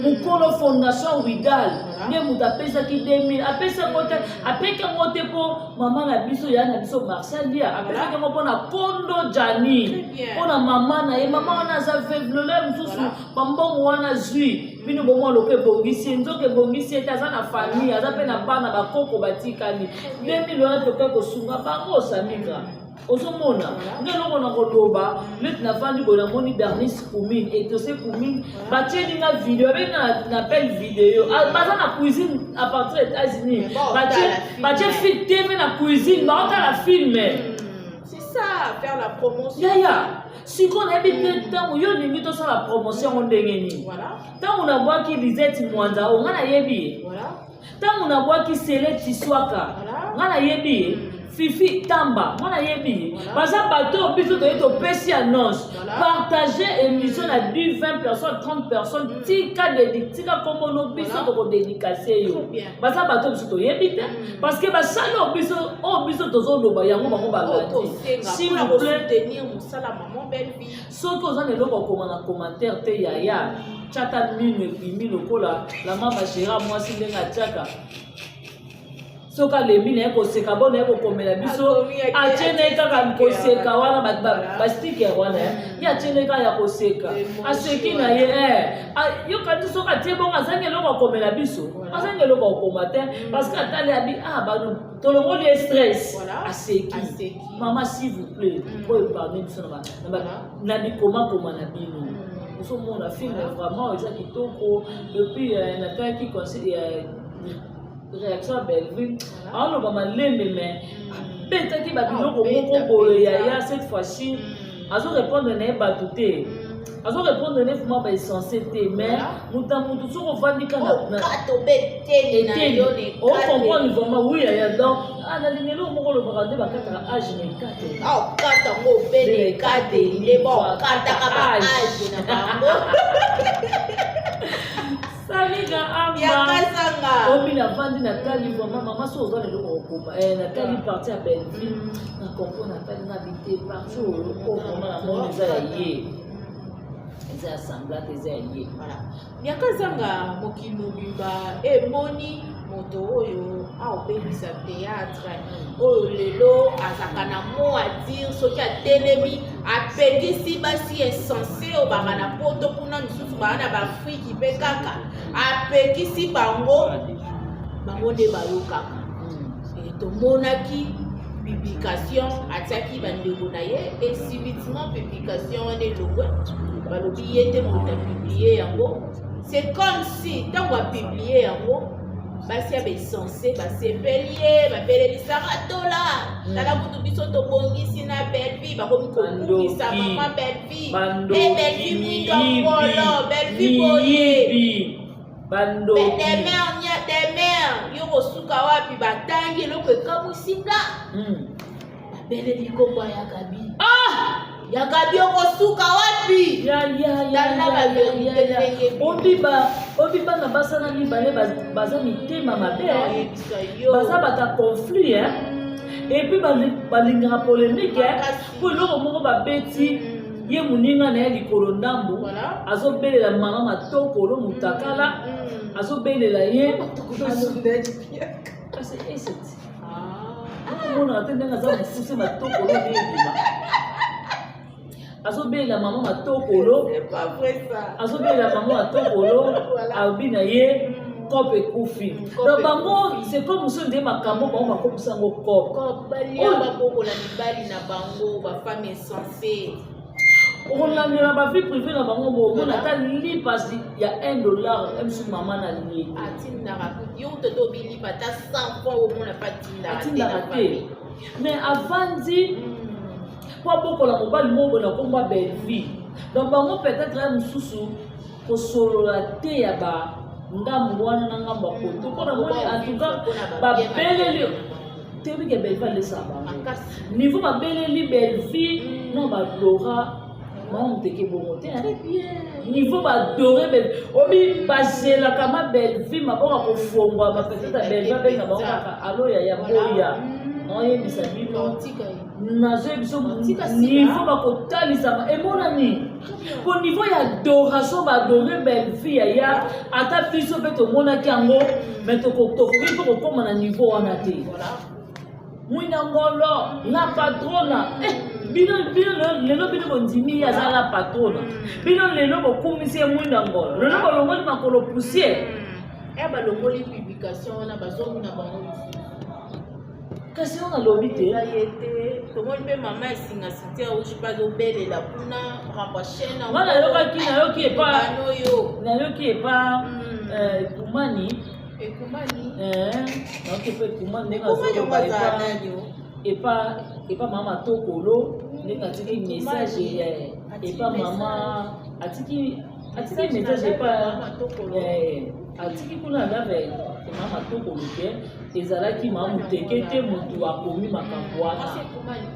mokolo Fondation Widal Voilà. nde moto apesaki 2000, apesi yango te, apeki yango te mpo mama na biso, ya na biso Marcel Lia, apesaki yango mpo na kondo Jani, Très bien. mpo na mama na ye. Mama wana aza veuve, lelo mosusu Voilà. bambongo wana zwi bino bomwa loko ebongisi ye, nzoka ebongisi ye te. Aza na famille, aza mpe na bana, bakoko batikali. 2000 wana tokoki kosunga bango. Samigra, ozomona nde eloko na koloba, neti nafandi boye, namoni Bernice Kumine, etose Kumine, batieli nga video, abengi na appel video. Ah, baza na cuisine à partir ya États-Unis. Mais bon, Batie otala film. batie fi TV na cuisine, baotala film. C'est ça, faire la promotion. Yaya, sikoyo nayebi te ntango yo olingi tosala promotion yango ndenge nini. Voilà. Ntango nabwaki Lisette Mwanza o, nga nayebi ye. Voilà. Ntango nabwaki Sele Tiswaka, Voilà. nga nayebi ye. Fifi Tamba, nga nayebi ye. Voilà. Baza bato oyo biso toye topesi annonce. Voilà. Partage émission na 10, 20 personnes, 30 personnes, tika dedi, tika kombono biso, Voilà. tokodédicace yo. Très bien. Baza bato oyo biso toyebi te, parce que basali oyo biso tozoloba yango, bango Oyo balandi. tosenga S'il mpona vous plaît, kosoutenir mosala maman Bellevue. Soki oza na eloko okoma na commentaire te, yaya, tiata mino ebimi lokola la mama Gérard, mwasi ndenge atiaka. Soki alembi na ye koseka, bo na ye kokomela biso, atie na ye kaka koseka wana, basticker wana ye atie na ye kaka ya koseka, aseki na ye. Yoka ti soki atie bongo, azangi eloko akomela biso, azangi eloko akokoma te, parce que atali abi ah bano tolongoli ye stress, aseki. Mama, s'il vous plaît, oyo épargne biso na bikomakoma na bino. Ozomona film vraiment eza kitoko. Depuis natalaki réaction ya Bellevue, aoloba malembe, mais abetaki babiloko moko boye. Yaya, cette fois-ci azorépondre na ye bato te, azorépondre ne vraiment baessentiel te, mais moto ya motu soki ovandi kaka ocomprendre vraiment. Oui yaya, donc nalingi eloko moko olobaka nde bakataka age na ekate. Okata yango obene ekateli nde baokataka baage na bango. Samiga amba. Yakazanga. Obi navandi, natali vraiment, mama, so oza na eloko kokoma, natali partie ya Bellevue, na comprendre, natali na bite partie oyo o vraiment namoni eza ya ye, eza ya semblant te, eza ya ye. Voilà, Yakazanga, mokili mobimba emoni moto oyo aobebisa théâtre oyo lelo azalaka na mot à dire. Soki atelemi, apekisi basi insensé oyo baka na Poto kuna, misusu baa na baAfriki mpe kaka apekisi bango, bango nde bayokaka. Tomonaki publication atiaki bandeko na ye, et subitement publication wana elongwe, balobi ye te moto apublier yango. C'est comme si ntango apublier yango, basi ya baessence basepeli ye, babelelisaka tola. Tala kutu biso tobongisi na Bellevie, bakomi kokumisa mama Bellevie e Bellevie mwindo nkolo Bellevie boye. Bandoki. Demer nya demer, yo kosuka wapi? Batangi eloko ekamwisi nga, babeleli kombo ya Gabi. Ah! Ya Gabi, okosuka wapi? Ya ya ya. Tala bavérité ndenge. Obi bana basala mibale baza mitema mabe, Oyebisa yo. Baza bato ya conflit, hein? Et puis balingaka polémique, hein? Makasi. Mpo eloko moko babeti ye, moninga na ye likolo ndambu azobelela mama matokolo mutakala, azobelela ye kasi eseti omonaka te ndenge aza mokuse, matokolo nde ebima. Azobelela mama matokolo. C'est pas vrai, ça. Azobelela mama matokolo. Alobi na ye coop ekufi. Coop Donc bango, ekufi. c'est comme mosusu nde makambo bango bakomisa yango coop. Comme balia babokola mibali na bango, bafemme insensé. Okolandela bavie privée na bango, bomona ata lipasi ya 1 dollar mosusu mama na lie. Atindaka yo toto obilipa ata 100 fois, omona mpe atindaka te. Atindaka Na te famille. Mais avandi po abokola mobali moko boye na kombo ya Bellevue. Donc bango peut-être ya mosusu kosolola te ya bangambo wana na ngambo ya koto, mpo namoni en tout cas babeleli toyebi ke Bellevue alesaka bango. Makasi. Niveau babeleli Bellevue, non, badora mama moteke bongo te, hein. Très bien. Niveau badore Bellevue, obi bazelaka ma Bellevue maboko kofongwama, peut-être Bellevue abenga bango kaka alo ya boya, naoyebisa bino. Tika ye. Nazoyebi biso. Tika sika. Niveau bakotalisama emonani po niveau ya adoration baadore Bellevue, yaya, ata biso mpe tomonaki yango, mais tokoki mpe kokóma na niveau wana te. Mwina ngolo la patrona, eh, bino bino lelo bino bondimi ye aza la patrona, bino lelo bokumisi ye mwinda ngolo, lelo bolongoli makolo poussière. E balongoli publication wana, bazomona bango lisusu. Kasi oyo nalobi te. Eza ye te. Tomoni mpe mama esinga ceinture rouge mpe azobelela kuna makambo ya chaîne. Nga nayokaki, nayoki epa oyo. Nayoki epa ekumani. Ekumani. Nayoki epa ekumani ndenge Ekumani yango azoloba. azala Epa nani o? Epa mama Tokolo ndenge atiki message epa mama, atiki message epa atiki kuna lave mama Tokolo te, ezalaki mama moteke te, motu akomi makambo wana Mwasi ekumani.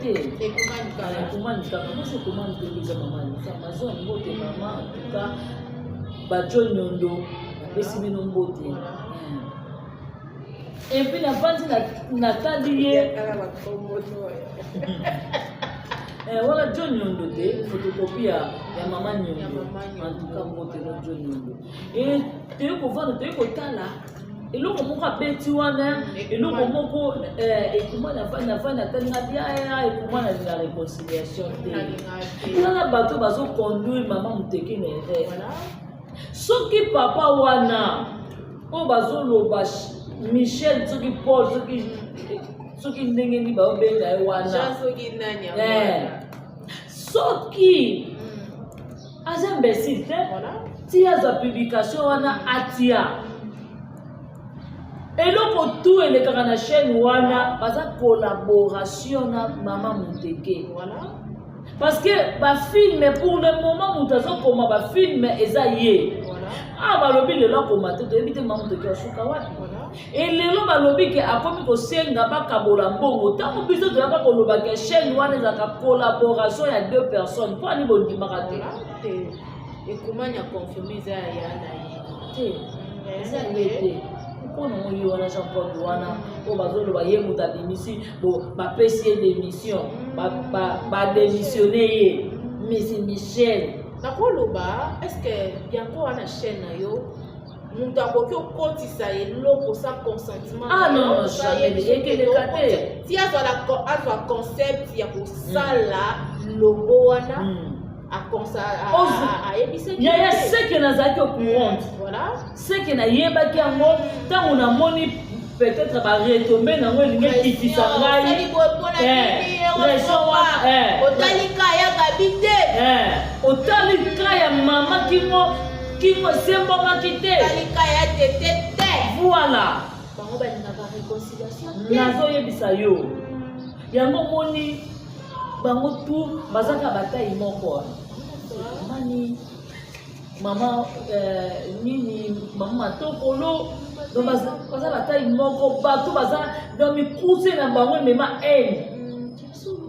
Te. Ekumani kaka. Ekumani kaka, mwasi ekumani te, eza mama Anita Amazon. Mbote mama, en tout cas bajo nyondo, napesi bino mbote. Et puis navandi, natali ye. Kaka bakombo oyo. Wana John Nyondo te, photocopie ya mama Nyondo. Ya mama Nyondo. En tout cas mbote no John Nyondo. E toye kovanda, toye kotala. Eloko moko abeti wana, eloko moko ekuma na vani na vani atali nga bia ekuma na la réconciliation te. Tala bato bazo conduire mama Muteke na erreur. Soki papa wana oyo bazoloba Michel soki Paul soki soki ndenge nini baobenga ye wana, soki aza imbécile te, ti azwa publication wana, atia eloko tu elekaka na chaîne wana, baza collaboration na mama Muteke, parce que bafilm, pour le moment moto azokoma bafilm eza ye. Ah, balobi lelo akoma te, toyebi te mama Muteke asuka wapi. Elelo balobi ke akomi kosenga bakabola mbongo. Ntango biso toyaka koloba ke chaîne wana ezalaka collaboration ya deux personnes, mpo ani bondimaka te? Ekomani ya confirme eza ya na ye. Te, eza ye te. Mpona ngo ye wana Jean Paul wana oyo bazoloba ye moto abimisi bo bapesi ye démission, badémissionne ye, mais Michel. Nakoloba, est ce que yango wana chaîne na yo, moto akoki okotisa eloko sans consentement? Ah non, jamais, ekeleka te. Ti azwa concept ya kosala logo wana, ayebisaki. Yaya, seke nazalaki au courant, seke nayebaki yango. Ntango namoni peut-être baretombées nango elingi ekitisa ngai. Otali ka ya Gabi te. Otali ka ya mama kingo kingo esembwamaki te. Otali ka ya tete te. Voilà. Bango balingaka réconciliation te. Nazoyebisa yo yango, omoni bango tu bazaka batai moko, mani mama nini, mama Matokolo. Donc baza batai moko, bato baza donc mikuse na bango emema haine.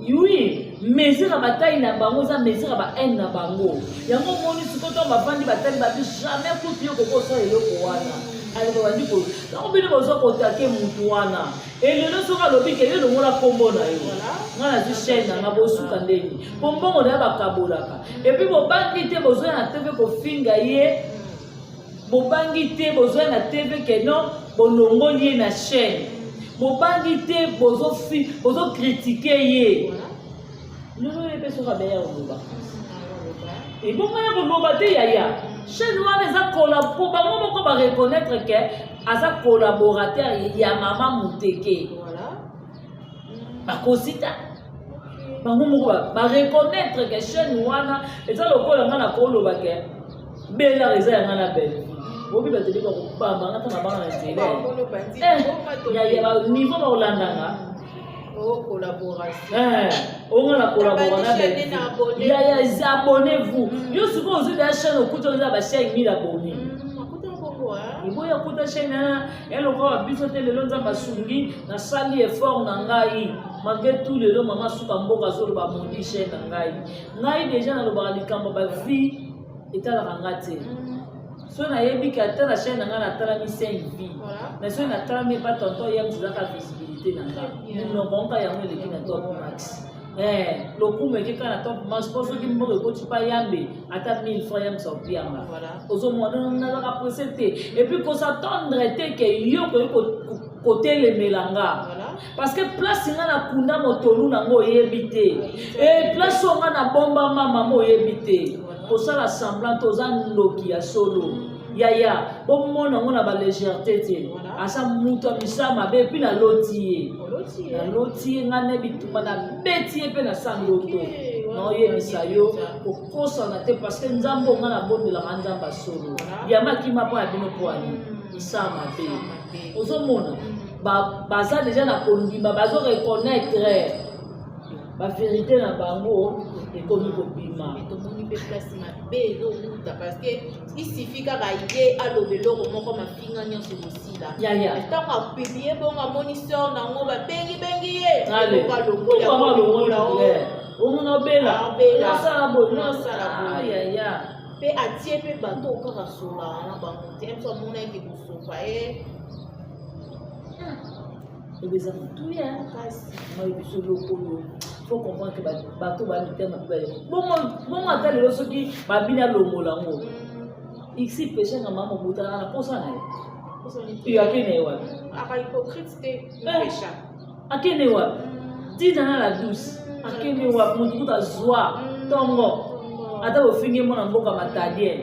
Oui, mesure ya batai na bango eza mesure ya bahaine na bango. Yango omoni sikoyo ntango bavandi, batali babi jamais kutu yo koko osala eloko wana. Aleko bandi ntango bino bozwa kotake mutu wana, elelo soki alobi ke yo longola nkombo na yo, nga nazwi chaîne na nga, bosuka ndeni po mbongo na yo bakabolaka. Et puis bobangi te bozoya na TV kofinga ye, bobangi te bozoya na TV ke non, bolongoli ye na chaîne, bobangi te bozocritiquer ye. Lelo ye mpe soki abeya koloba, ebongo ya koloba te. Yaya, chaîne wana eza po bango moko bareconnaître ke aza collaborateur ya mama Muteke. Bakosi ta, bango moko bareconnaître ke chaîne wana eza lokola nga na koloba ke Belar eza ya nga na Bellevue. Obi bato ebi bakobamba nga ntango banga na nzela ya niveau bakolandanga. Onga na collabora na Bellevue. Yaya, abonnez-vous. Yo sikoyo ozwi da chaîne, okuta oza bachaîne 1000 abonnés, eboyi akuta chaîne wana ya lokola biso te. Lelo Nzambe asungi, nasali effort na ngai malgré tout. Lelo mama suka mboka azoloba mondi chaîne na ngai. Ngai déjà nalobaka likambo bavie etalaka nga te. So nayebi ke ata na chaîne na ngai natalami 5 vues, mais soki natalami epa tonton Yams, ezaka visibilité na nga. Monoko nka yango eleki na Top Max, lokumu eke kaka na Top Max, mpo soki mboka ekoti pa yambe ata 1000 francs, Yamsa opianga. Ozomona, nazaka pressé te. Et puis kos'attendre te ke yo koyi kotelemela nga, parce que place nga nakunda motolu nango oyebi te, e place oyo nga nabombama mama oyebi te. Kosala semblant te, oza ndoki ya solo. Yaya, bomona yango na balégèreté te. Aza moto ya misala mabe. Et puis naloti ye, naloti ye ngai na bitumba, nabeti ye mpe na sa ndoto. Naoyebisa yo, kokosana te, parce que Nzambe oyo ngai nabondelaka, Nzambe asolo yama akima mpo ya bino, mpo ani misala mabe. Ozomona baza déjà na kondima, bazo reconnaître bavérité na bango ekomi kobima. Tomoni mpe place mabe ezowuta, parce que il suffit kaka ye aloba eloko moko, mafinga nyonso ekosila. Yaya. Ntango apublier bongo, amoni sor nango babengibengi ye. Omona obela, nasala boye, nasala boye. Yaya. Mpe atie mpe bato kaka solaka na bango te, moso amonaki kosopa ye. Ebe eza motuya ngai biso eloko oyo faut comprendre ke bato bamitema mpe bongo. Ata lelo soki babini alongola yango isi peshanga mama mobutalaka na posa na ye. Akende wapi? Akende wapi? Tina na la douce, akende wapi? Motu kuta zwa ntongo, ata bofingi mwana mboka matadien,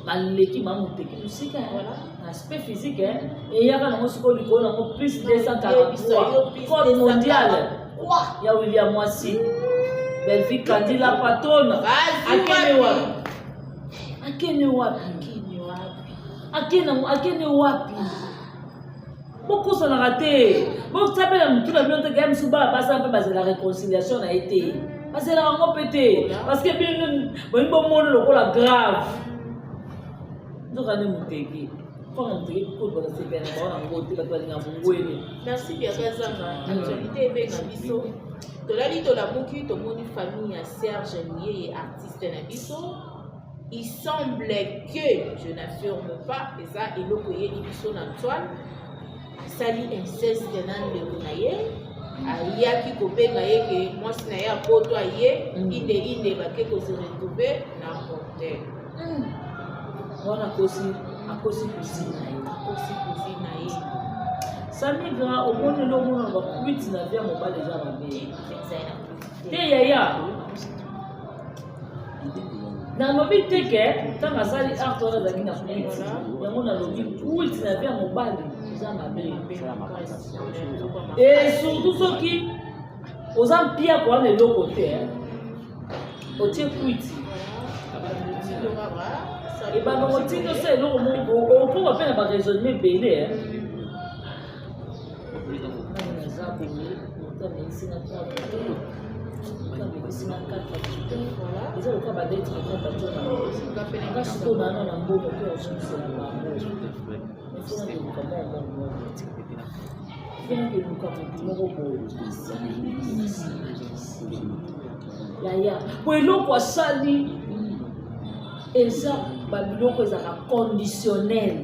baleki mamoteki mosika na aspect physique. Eyaka nango sikoyo likolo nango plus 243 code mondial ya William Mwasi Belvi Kandi la patronne. Akende wapi? Akende wapi? Akende wapi? Bokosanaka te, bosabela motu na bino te. Kaya mosusu bana basala mpe bazela réconciliation na ye te, bazelaka yango mpe te, parce que bino bolingi bomona lokola grave, nzoka nde moteki koma moteki kutu bakasepela na bango nango te. Bato balinga mongwele. Merci Biaka Zanga. Actualité ebenga biso, tolali, tolamuki, tomoni famille ya Serge Luyeye, artiste na biso. Il semble que, je n'affirme pas, eza eloko eyeli biso na toile, asali inceste na ndeko na ye. Ayaki kobenga ye ke mwasi na ye apoto aye. Inde inde bake kose retrouver na hotel. Wana akosi cousine na ye. Akosi cousine na ye. Samigra, omoni eloko omona bakwiti na vie ya mobali eza mabe te, yaya. Nalobi te ke ntango asali acte wana azalaki na kwiti yango. Nalobi kwiti na vie ya mobali eza mabe, et surtout soki oza mpiako wana eloko te, otie kwiti, ebanda kotinda osala eloko moko, okoma mpe na baraisonnement ebele. Naza boye, moto amelisina 3, moto amelisina 4, eza lokola badeti bato nga. Sikoyo nano na mbongo mpe ozongisela bango, ifona keluka mwa mbongo moko, ifona keluka motu moko boye, yaya, po eloko asali eza babiloko ezalaka conditionnel.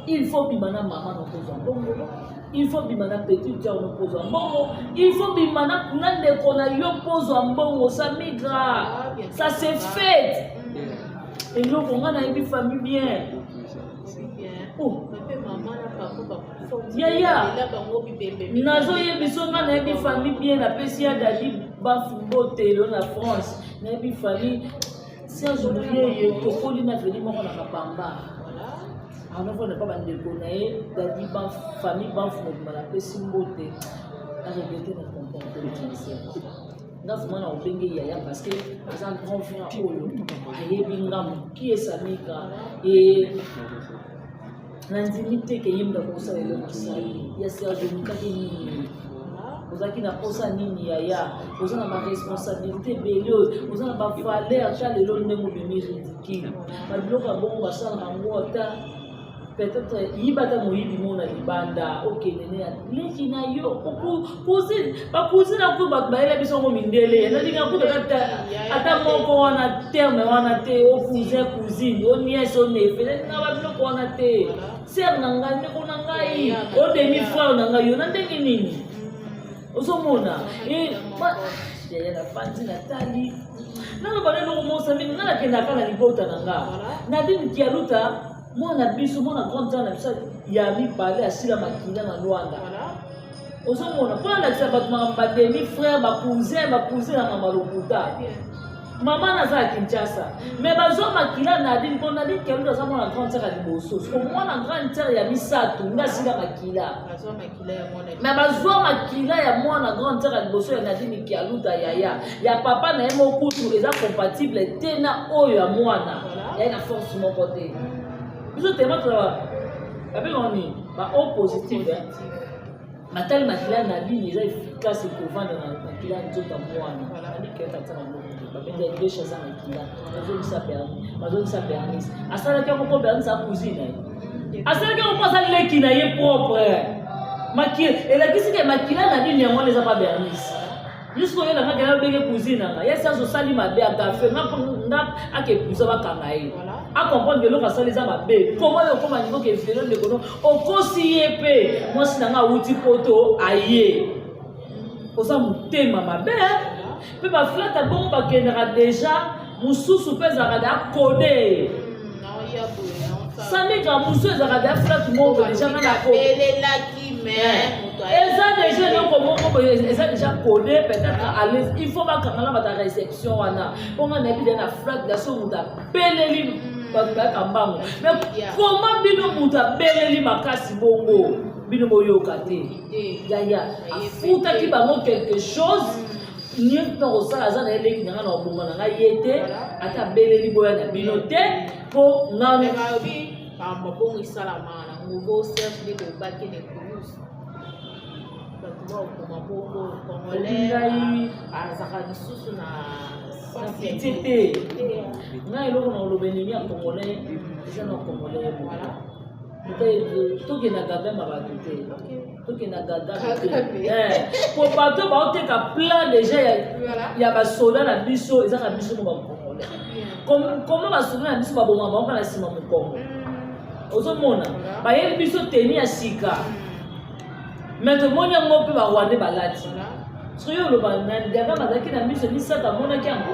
Il faut bima na mama na kozwa mbongo, il faut bima na petite sœur na kozwa mbongo, il faut bima na ndeko na yo kozwa mbongo. Ça migra, ça c'est fait. Eloko nga nayebi famille bien. Oh. Yaya, nazoyebi so nga nayebi famille bien. Napesi ya Dadi Bafumbo na France. Nayebi famille Serge Muyeye, tokoli na veli moko na Kabamba, anofanda mpa bandeko na ye Dadi famille Bafu mobima. Napesi mbote na regretter na comportement na Serge. Nga vraiment na obenge yaya parce que aza grand frère oyo ayebi nga moki esamika e nandimi te ke ye moto akosala eloko asali. Ya Serge, olukaki nini? Ozalaki na posa nini, yaya? Oza na baresponsabilité ebele oyo oza na bavaleur. Ata lelo ndenge obimi ridicule, babiloko ya bongo basalaka yango. Ata peut-être yiba, ata moyibi mo na libanda, okende ne ya leki na yo cousine. Bacousine aku bato bayela biso yango mindele. Nalinga kuta ata moko wana terme wana te, o cousin, cousine, o nièce, o neveu. Nalinga babiloko wana te. Sœur na ngai, ndeko na ngai, o demi frère na ngai, yo na ndenge nini ozomona yaya? Nafandi, natali, naloba na eloko mosa mingi. Nga nakendaka na libota na nga Nadine Kialuta, mwana biso, mwana grande sœur na biso ya mibale, asila makila na Lwanda. Ozomona, mpo nalakisa bato makambo bademi frère, bacousin, bacousine na mama lokuta. Mama naza ya Kinshasa, mais bazwa makila Nadine, mpo Nadine Kialuta aza mwana grande sœur ya liboso. Siko mwana grande sœur ya misato nde asila makila, mais bazwa makila ya mwana grande sœur ya liboso ya Nadine Kialuta, yaya ya papa na ye mokutu. Eza compatible te na oyo ya mwana yaye na force moko te. Biso tema toza babengaka nini? Ba O positive. Matali makila na Nadine eza efficace ekovanda na makila ya nzoto ya mwana. Nadine ata na mbongo te, babengi Gesha aza makila, bazongisa Bernice. Asalaki yango mpo Bernice acousine na ye, asalaki yango mpo aza leki na ye propre. Elakisi ke makila na Nadine yango wana eza pa Bernice. Jusqu'o oyo nanga kena obenge cousine nanga ye Serge, osali mabe, agafe nga akekuza, bakanga ye, acomprendre ke eloko asali eza mabe. Koma oyo okoma niveau ke velo ndeko no okosi ye mpe mwasi nanga awuti poto aye, oza motema mabe. Mpe baflata bongo bakendaka deja mosusu mpe ezalaka da kode. Sandika mosusu ezalaka deja flat moko deja nga na belelaki mais eza deja eloko moko boye eza deja code peut-être à l'aise, il faut bakanga na bato ya réception wana, mpo nga nayebi deja na flat da so moto abeleli, bato bayaka mbango. Mais comment bino moto abeleli makasi bongo, bino boyoka te? Yaya afutaki bango quelque chose nyonso na kosala, aza na ye leki na nga na kobonga na ngai ye te, ata abeleli boya na bino te, mpo nga balobi makambo bongo esalamaka nango bo Serge nde bobaki na ekulusu, bato bakokoma bongo congolais ngai azalaka lisusu na na pitié te. Ngai eloko na koloba, ennemi ya congolais eza na congolais. Voilà. Tokenda gagama bato te, tokenda gagame te, po bato baoteka plan déjà ya basoda na biso, ezaka biso mo bacongolais. Comment basoda na biso baboma bango na nsima mokongo? Ozomona bayeli biso tenue ya sika, mais tomoni yango mpe barwandais balati. Soki oloba gagame azalaki na miso 3, amonaki yango.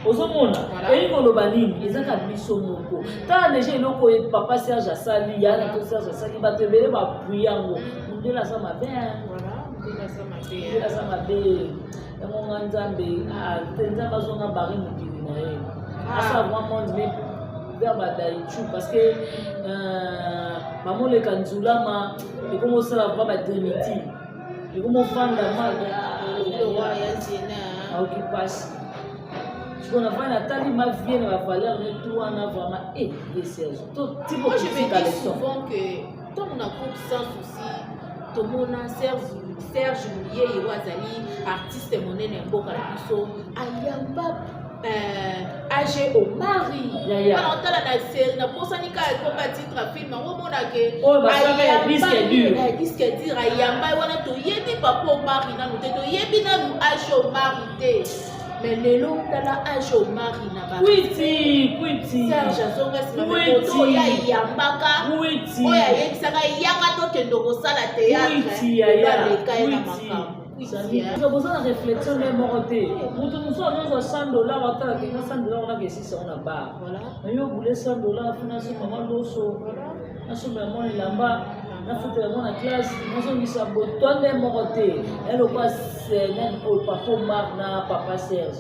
Ozomona eyi koloba nini? Ezaka biso moko. Tala deja eloko oyo papa Serge asali, ya na to Serge asali, bato ebele bapui yango. Mondele aza mabe, mondele aza mabe. Yango nga Nzambe te, Nzambe azonga bare mokili na ye, asala vraiment monde ne vers badaichu, parce que bamoleka nzulama ekomi osala vraiment badrimiti, ekomi ofanda ma aoki mpasi. Sikoyo navandi, natali ma vie na bavaleur ne tout wana, vraiment e de Serge to tipo. Moi, je me dis souvent que ntango na groupe Sans Souci, tomona Serge Luyeye oyo azali artiste monene ya mboka na biso, ayamba AG Omari. Wana otala na série, naposani kaka ekomba titre ya film yango, omonake disque dur ayamba wana. Toyebi papa Omari nanu te, toyebi nanu AG Omari te, mais lelo tala AG Omari na kwiti kwiti. Serge azonga nsima, moto oyo ayambaka, oyo ayebisaka yaka tokende kosala théâtre, aleka ye na makambo. Boza na réflexion nde moko te. Moto mosusu azozwa 100 $, atala kenga 100 $ wana kesisa ngo na bar. Yo bule 100 $, funa nasomba mwa loso, nasomba mwa elamba, nafutela mwa na classe, nazongisa boto nde moko te. Elokwa nani oyo, papa Omar na papa Serge.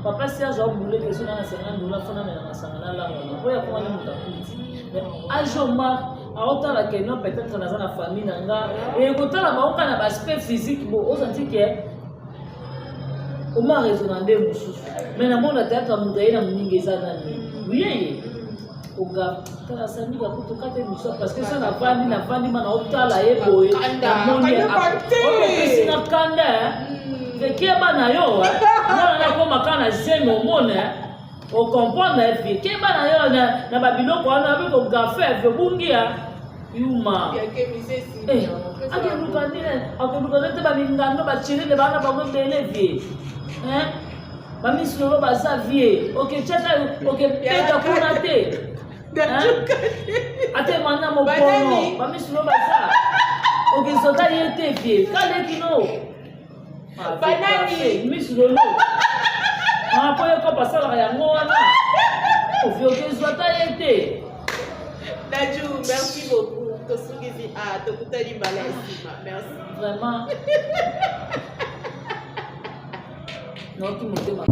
Papa Serge aobule question nanga 50 $, fona mela masanga na langana oyo akoma nde moto akuti. Mais AG Omar aotala ke non, peut-être naza na famille na nga, ekotala baoka na baaspect physique bo osanti ke Omar raisonna nde mosusu. Mais namona théâtre, moto aye na moninga eza nani yeye oga tala sandika kutu kata émission, parce que so navandi, navandi ma naotala ye boye, namoni opesi na kanda keba na yo. Mwana nakoma kaka na zemi, omona ocomprendre vie, keba na yo na babiloko wana abe kogafe obungia yuma. Akeluka nini? Akeluka nde te bamingando bachelele bana bango ebele vie, bamisilolo baza vie, oketiaka okebeta kuna te, ate mana mokono bamisilo baza, okezota ye te vie kalekino. Banani? Misilolo po ye kopa asalaka yango wana, ovi okezwata ye te. Naju, merci beaucoup. Tosukisi a tokutani mbala ya nsima. Merci. Vraiment, naoki motema.